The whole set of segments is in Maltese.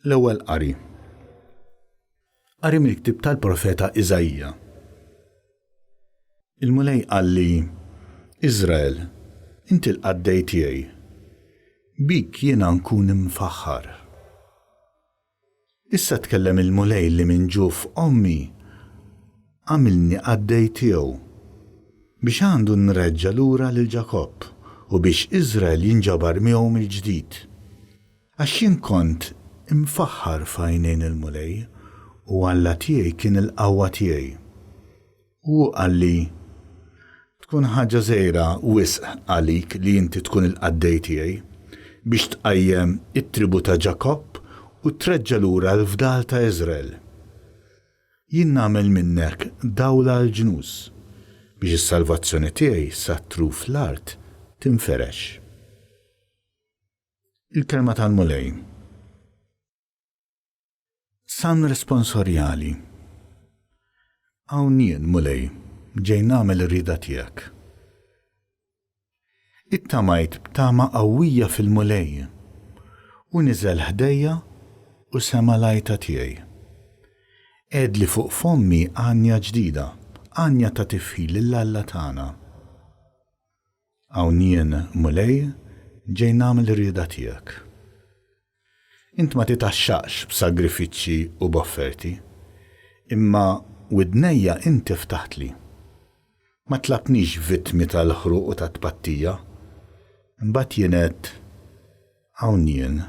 L-Ewwel Qari. Qari mill-ktieb tal-profeta Iżaija. Il-Mulej qalli, Iżrael, inti l-qaddej tiegħi. Bik jiena nkun imfaħħar. Issa tkellem il-Mulej li minn ġuf ommi għamilni qaddej tiegħu, biex għandu nreġġa' lura lil Ġakobb u biex Iżrael jinġabar miegħu mill-ġdid. Għax jien kont imfaħħar f'għajnejn il-Mulej, u Alla tiegħi kien il-qawwa tiegħi. U hu qalli, Tkun ħaġa żgħira wisq għalik li inti tkun il-qaddej tiegħi, biex tqajjem it-tribù ta' Ġakobb u treġġa' lura l-fdal ta' Iżrael. Jien nagħmel minnek dawl għall-ġnus, biex is-salvazzjoni tiegħi sa truf l-art tinferex. Il-Kelma tal-Mulej. Salm responsorjali. Hawn jien, Mulej, ġej nagħmel ir-rieda tiegħek. Ittamajt b'tama qawwija fil-Mulej, u niżel ħdejja u sema' l-għajta tiegħi. Qegħedli fuq fommi għanja ġdida, għanja ta' tifħir lil Alla tagħna. Hawn jien, Mulej, ġej nagħmel ir-rieda tiegħek. Int ma titgħaxxaqx b'sagrifiċċji u b'offerti, imma widnejja inti ftaħtli. Ma tlabtnix vittmi tal-ħruq u tat-tpattija. Imbagħad jien għedt, Hawn jien,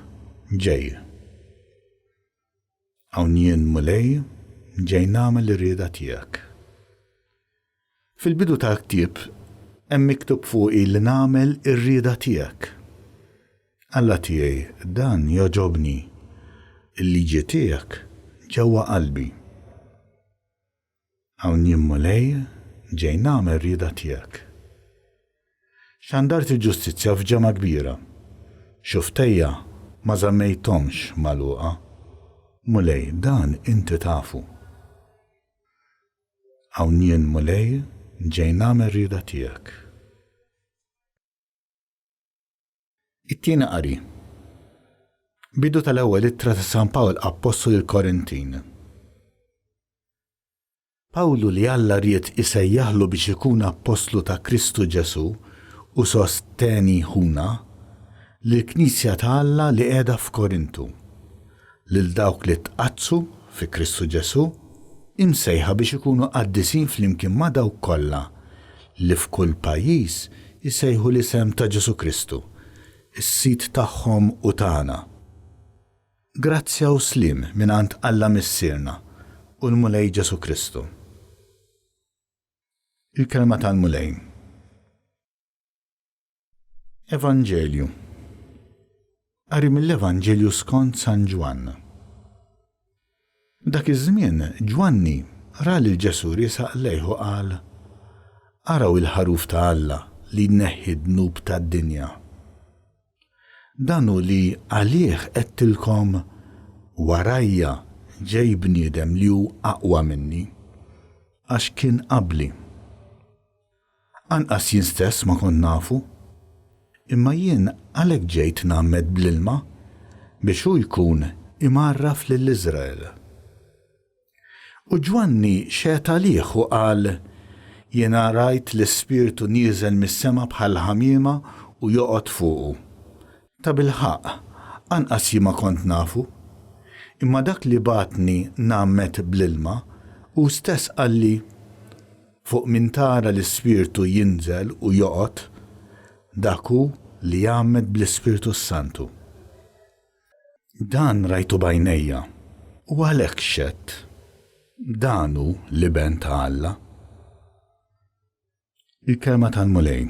ġej. Hawn jien, Mulej, ġej nagħmel ir-rieda tiegħek. Fil-bidu tal-ktieb hemm miktub fuqi li nagħmel ir-rieda tiegħek. Alla tiegħi, dan jogħġobni, il-liġi tiegħek ġewwa qalbi. Hawn jien Mulej ġej nagħmel rieda tiegħek. Xandart il-ġustizzja f'ġemgħa kbira. Xufftejja ma żammejthomx magħluqa. Mulej, dan inti tafu. Hawn jien, Mulej, ġej nagħmel rieda tiegħek. It-tieni qari. Bidu tal-ewwel ittra ta' San Pawl Appostlu lill-Korintin. Pawlu li Alla ried isejjaħlu biex ikun appostlu ta' Kristu Ġesù u Sosteni ħuna, lill-Knisja ta' Alla li qiegħda f'Korintu. Lil dawk li tqaddsu fi Kristu Ġesù, imsejħa biex ikunu qaddisin flimkien ma' dawk kollha li f'kull pajjiż isejħu l-isem ta' Ġesù Kristu, is-Sid tagħhom u tagħna. Grazzja u sliem mingħand Alla Missierna u l-Mulej Ġesù Kristu. Il-Kelma tal-Mulej. Evanġelju. Qari mill-Evanġelju skont San Ġwann. Dak iż-żmien Ġwanni ra lil Ġesù riesaq lejh u qal, Araw il-Ħaruf ta' Alla li jneħħi d-dnub tad-dinja. Dan hu li għalih għedtilkom, 'Warajja ġej bniedem li hu aqwa minni, għax kien qabli. Anqas jien stess ma kont nafu. Imma jien għalhekk ġejt ngħammed bl-ilma, biex hu jkun imgħarraf lil Iżrael. U Ġwanni xehed għalih u qal, Jiena rajt l-Ispirtu nieżel mis-sema bħal ħamiema u joqgħod fuqu. Tabilħaqq, anqas jien ma kont nafu. Imma dak li bagħatni ngħammed bl-ilma, hu stess qalli, Fuq min tara l-Ispirtu jinżel u joqgħod, dak hu li jgħammed bl-Ispirtu s-Santu. Dan rajtu b'għajnejja, u għalhekk xhedt, dan hu l-Iben ta' Alla. Il-Kelma tal-Mulej.